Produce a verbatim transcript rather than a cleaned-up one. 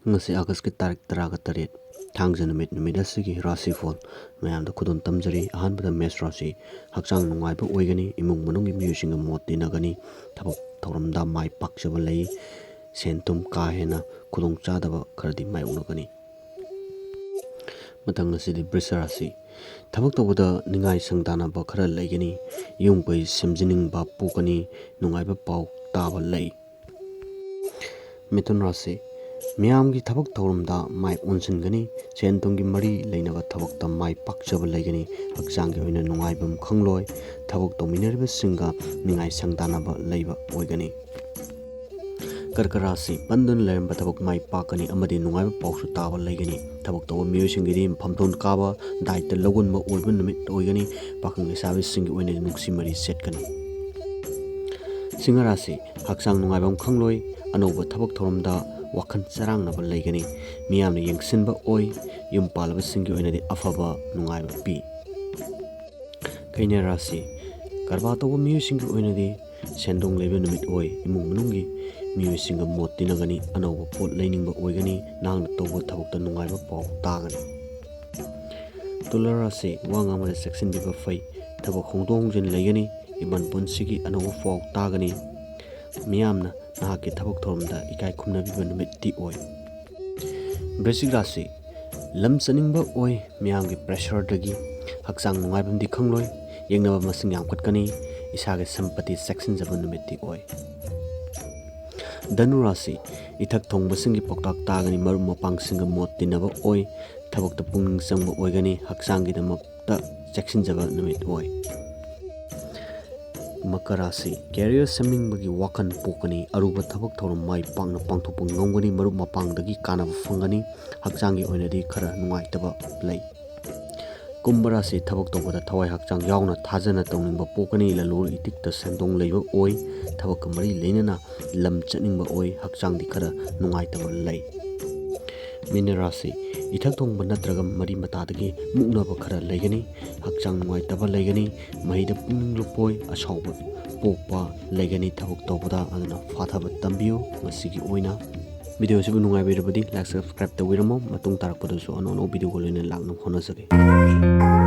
ꯉꯁꯤ ꯑꯥꯒꯁꯀꯤ ꯇꯥꯔꯤꯛ ꯇꯔꯥꯒ ꯇꯔꯦꯠ, ꯊꯥꯡꯖ ꯅꯨꯃꯤꯠ, ꯅꯨꯃꯤꯠ ꯑꯁꯤꯒꯤ ꯔꯥꯁꯤꯐꯣꯜ ꯃꯌꯥꯝꯗ ꯈꯨꯗꯣꯜ ꯇꯝꯖꯔꯤ꯫ ꯑꯍꯥꯟꯕꯗ ꯃꯦꯁ ꯔꯥꯁꯤ꯫ ꯍꯛꯆꯥꯡ ꯅꯨꯡꯉꯥꯏꯕ ꯑꯣꯏꯒꯅꯤ꯫ ꯏꯃꯨꯡ ꯃꯅꯨꯡꯒꯤ ꯃꯤꯑꯣꯏꯁꯤꯡꯒ ꯃꯣꯠ ꯇꯤꯟꯅꯒꯅꯤ꯫ ꯊꯕꯛ ꯊꯧꯔꯝꯗ ꯃꯥꯏ ꯄꯥꯛꯆꯕ ꯂꯩ꯫ ꯁꯦꯟ ꯊꯨꯝ ꯀꯥ ꯍꯦꯟꯅ ꯈꯨꯗꯣꯡꯆꯥꯗꯕ ꯈꯔꯗꯤ ꯃꯥꯌꯣꯛꯅꯒꯅꯤ꯫ ꯃꯊꯪ ꯑꯁꯤꯗꯤ ꯕ꯭ꯔꯤꯁ ꯔꯥꯁꯤ꯫ ꯊꯕꯛ ꯇꯧꯕꯗ ꯅꯤꯡꯉꯥꯏ ꯁꯪꯗꯥꯅꯕ ꯈꯔ ꯂꯩꯒꯅꯤ꯫ ꯌꯨꯝ ꯀꯩ ꯁꯦꯝꯖꯤꯟꯅꯤꯡꯕ ꯄꯣꯛꯀꯅꯤ꯫ ꯅꯨꯡꯉꯥꯏꯕ ꯄꯥꯎ ꯇꯥꯕ ꯂꯩ꯫ ꯃꯤꯊꯨꯟ ꯔꯥꯁꯤ꯫ ꯃꯤꯌꯥꯝꯒꯤ ꯊꯕꯛ ꯊꯧꯔꯝꯗ ꯃꯥꯏ ꯑꯣꯟꯁꯤꯟꯒꯅꯤ꯫ ꯁꯦꯟ ꯊꯨꯝꯒꯤ ꯃꯔꯤ ꯂꯩꯅꯕ ꯊꯕꯛꯇ ꯃꯥꯏ ꯄꯥꯛꯆꯕ ꯂꯩꯒꯅꯤ꯫ ꯍꯛꯆꯥꯡꯒꯤ ꯑꯣꯏꯅ ꯅꯨꯡꯉꯥꯏꯐꯝ ꯈꯪꯂꯣꯏ꯫ ꯊꯕꯛ ꯇꯧꯃꯤꯟꯅꯔꯤꯕꯁꯤꯡꯒ ꯅꯤꯡꯉꯥꯏ ꯁꯪꯗꯥꯅꯕ ꯂꯩꯕ ꯑꯣꯏꯒꯅꯤ꯫ ꯀꯔꯀ ꯔꯥꯁꯤ꯫ ꯄꯟꯗꯨꯅ ꯂꯩꯔꯝꯕ ꯊꯕꯛ ꯃꯥꯏ ꯄꯥꯛꯀꯅꯤ ꯑꯃꯗꯤ ꯅꯨꯡꯉꯥꯏꯕ ꯄꯥꯎꯁꯨ ꯇꯥꯕ ꯂꯩꯒꯅꯤ꯫ ꯊꯕꯛ ꯇꯧꯕ ꯃꯤꯑꯣꯏꯁꯤꯡꯒꯤꯗꯤ ꯐꯝꯊꯣꯟ ꯀꯥꯕ, ꯗꯥꯏꯇ ꯂꯧꯒꯟꯕ ꯑꯣꯏꯕ ꯅꯨꯃꯤꯠ ꯑꯣꯏꯒꯅꯤ꯫ ꯄꯥꯈꯪ ꯂꯩꯁꯥꯕꯤꯁꯤꯡꯒꯤ ꯑꯣꯏꯅꯗꯤ ꯅꯨꯡꯁꯤ ꯃꯔꯤ ꯆꯦꯠꯀꯅꯤ꯫ ꯁꯤꯡꯍ ꯔꯥꯁꯤ꯫ ꯍꯛꯆꯥꯡ ꯅꯨꯡꯉꯥꯏꯐꯝ ꯈꯪꯂꯣꯏ꯫ ꯑꯅꯧꯕ ꯊꯕꯛ ꯊꯧꯔꯝꯗ ꯋꯥꯈꯜ ꯆꯔꯥꯡꯅꯕ ꯂꯩꯒꯅꯤ꯫ ꯃꯤꯌꯥꯝꯅ ꯌꯦꯡꯁꯤꯟꯕ ꯑꯣꯏ꯫ ꯌꯨꯝ ꯄꯥꯜꯂꯕꯁꯤꯡꯒꯤ ꯑꯣꯏꯅꯗꯤ ꯑꯐꯕ ꯅꯨꯡꯉꯥꯏꯕ ꯄꯤ꯫ ꯀꯩꯅ ꯔꯥꯁꯤ꯫ ꯀꯔꯕꯥꯔ ꯇꯧꯕ ꯃꯤꯑꯣꯏꯁꯤꯡꯒꯤ ꯑꯣꯏꯅꯗꯤ ꯁꯦꯟꯗꯣꯡ ꯂꯩꯕ ꯅꯨꯃꯤꯠ ꯑꯣꯏ꯫ ꯏꯃꯨꯡ ꯃꯅꯨꯡꯒꯤ ꯃꯤꯑꯣꯏꯁꯤꯡꯒ ꯃꯣꯠ ꯇꯤꯟꯅꯒꯅꯤ꯫ ꯑꯅꯧꯕ ꯄꯣꯠ ꯂꯩꯅꯤꯡꯕ ꯑꯣꯏꯒꯅꯤ꯫ ꯅꯍꯥꯛꯅ ꯇꯧꯕ ꯊꯕꯛꯇ ꯅꯨꯡꯉꯥꯏꯕ ꯄꯥꯎ ꯇꯥꯒꯅꯤ꯫ ꯇꯨꯂꯥ ꯔꯥꯁꯤ꯫ ꯋꯥ ꯉꯥꯡꯕꯗ ꯆꯦꯛꯁꯤꯟꯕꯤꯕ ꯐꯩ꯫ ꯊꯕꯛ ꯍꯣꯡꯗꯣꯛ ꯍꯣꯡꯖꯤꯟ ꯂꯩꯒꯅꯤ꯫ ꯏꯃꯟ ꯄꯨꯟꯁꯤꯒꯤ ꯑꯅꯧꯕ ꯄꯥꯎ ꯇꯥꯒꯅꯤ꯫ ꯃꯤꯌꯥꯝꯅ ꯅꯍꯥꯛꯀꯤ ꯊꯕꯛ ꯊꯧꯔꯝꯗ ꯏꯀꯥꯏ ꯈꯨꯝꯅꯕꯤꯕ ꯅꯨꯃꯤꯠꯇꯤ ꯑꯣꯏ꯫ ꯕ꯭ꯔꯤꯁꯤꯛ ꯔꯥꯁꯤ꯫ ꯂꯝ ꯆꯠꯅꯤꯡꯕ ꯑꯣꯏ꯫ ꯃꯤꯌꯥꯝꯒꯤ ꯄ꯭ꯔꯦꯁꯔꯗꯒꯤ ꯍꯛꯆꯥꯡ ꯅꯨꯡꯉꯥꯏꯐꯝꯗꯤ ꯈꯪꯂꯣꯏ꯫ ꯌꯦꯡꯅꯕ ꯃꯁꯤꯡ ꯌꯥꯝꯈꯠꯀꯅꯤ꯫ ꯏꯁꯥꯒꯤ ꯁꯝꯄꯇꯤ ꯆꯦꯛꯁꯤꯟꯖꯕ ꯅꯨꯃꯤꯠꯇꯤ ꯑꯣꯏ꯫ ꯙꯅꯨ ꯔꯥꯁꯤ꯫ ꯏꯊꯛ ꯊꯣꯡꯕꯁꯤꯡꯒꯤ ꯄꯥꯎꯇꯥꯛ ꯇꯥꯒꯅꯤ꯫ ꯃꯔꯨꯞ ꯃꯄꯥꯡꯁꯤꯡꯒ ꯃꯣꯠ ꯇꯤꯟꯅꯕ ꯑꯣꯏ꯫ ꯊꯕꯛꯇ ꯄꯨꯛꯅꯤꯡ ꯆꯪꯕ ꯑꯣꯏꯒꯅꯤ꯫ ꯍꯛꯆꯥꯡꯒꯤꯗꯃꯛꯇ ꯆꯦꯛꯁꯤꯟꯖꯕ ꯅꯨꯃꯤꯠ ꯑꯣꯏ꯫ ꯃꯀꯔ ꯔꯥꯁꯤ꯫ ꯀꯦꯔꯤꯌꯔ ꯁꯦꯝꯅꯤꯡꯕꯒꯤ ꯋꯥꯈꯜ ꯄꯣꯛꯀꯅꯤ꯫ ꯑꯔꯨꯕ ꯊꯕꯛ ꯊꯧꯔꯝ ꯃꯥꯏ ꯄꯥꯛꯅ ꯄꯥꯡꯊꯣꯛꯄ ꯉꯝꯒꯅꯤ꯫ ꯃꯔꯨꯞ ꯃꯄꯥꯡꯗꯒꯤ ꯀꯥꯟꯅꯕ ꯐꯪꯒꯅꯤ꯫ ꯍꯛꯆꯥꯡꯒꯤ ꯑꯣꯏꯅꯗꯤ ꯈꯔ ꯅꯨꯡꯉꯥꯏꯇꯕ ꯂꯩ꯫ ꯀꯨꯝꯚ ꯔꯥꯁꯤ꯫ ꯊꯕꯛ ꯇꯧꯕꯗ ꯊꯋꯥꯏ ꯍꯛꯆꯥꯡ ꯌꯥꯎꯅ ꯊꯥꯖꯅ ꯇꯧꯅꯤꯡꯕ ꯄꯣꯛꯀꯅꯤ꯫ ꯂꯂꯣꯟ ꯏꯇꯤꯛꯇ ꯁꯦꯟꯗꯣꯡ ꯂꯩꯕ ꯑꯣꯏ꯫ ꯊꯕꯛꯀ ꯃꯔꯤ ꯂꯩꯅꯅ ꯂꯝ ꯆꯠꯅꯤꯡꯕ ꯑꯣꯏ꯫ ꯍꯛꯆꯥꯡꯗꯤ ꯈꯔ ꯅꯨꯡꯉꯥꯏꯇꯕ ꯂꯩ꯫ ꯃꯤꯅ ꯔꯥꯁꯤ꯫ ꯏꯊꯛ ꯊꯣꯡꯕ ꯅꯠꯇ꯭ꯔꯒ ꯃꯔꯤ ꯃꯇꯥꯗꯒꯤ ꯃꯨꯛꯅꯕ ꯈꯔ ꯂꯩꯒꯅꯤ꯫ ꯍꯛꯆꯥꯡ ꯅꯨꯡꯉꯥꯏꯇꯕ ꯂꯩꯒꯅꯤ꯫ ꯃꯍꯩꯗ ꯄꯨꯛꯅꯤꯡ ꯂꯨꯞꯄꯣꯏ꯫ ꯑꯁꯥꯎꯕ ꯄꯣꯛꯄ ꯂꯩꯒꯅꯤ ꯊꯕꯛ ꯇꯧꯕꯗ꯫ ꯑꯗꯨꯅ ꯐꯥꯊꯕ ꯇꯝꯕꯤꯌꯨ꯫ ꯉꯁꯤꯒꯤ ꯑꯣꯏꯅ Video ꯑꯁꯤꯕꯨ ꯅꯨꯡꯉꯥꯏꯕꯤꯔꯕꯗꯤ like, subscribe ꯇꯧꯕꯤꯔꯝꯃꯣ꯫ ꯃꯇꯨꯡ ꯇꯥꯔꯛꯄꯗꯁꯨ ꯑꯅꯧ ꯑꯅꯧꯕ video ꯒ ꯂꯣꯏꯅꯅ ꯂꯥꯛꯅꯕ ꯍꯣꯠꯅꯖꯒꯦ꯫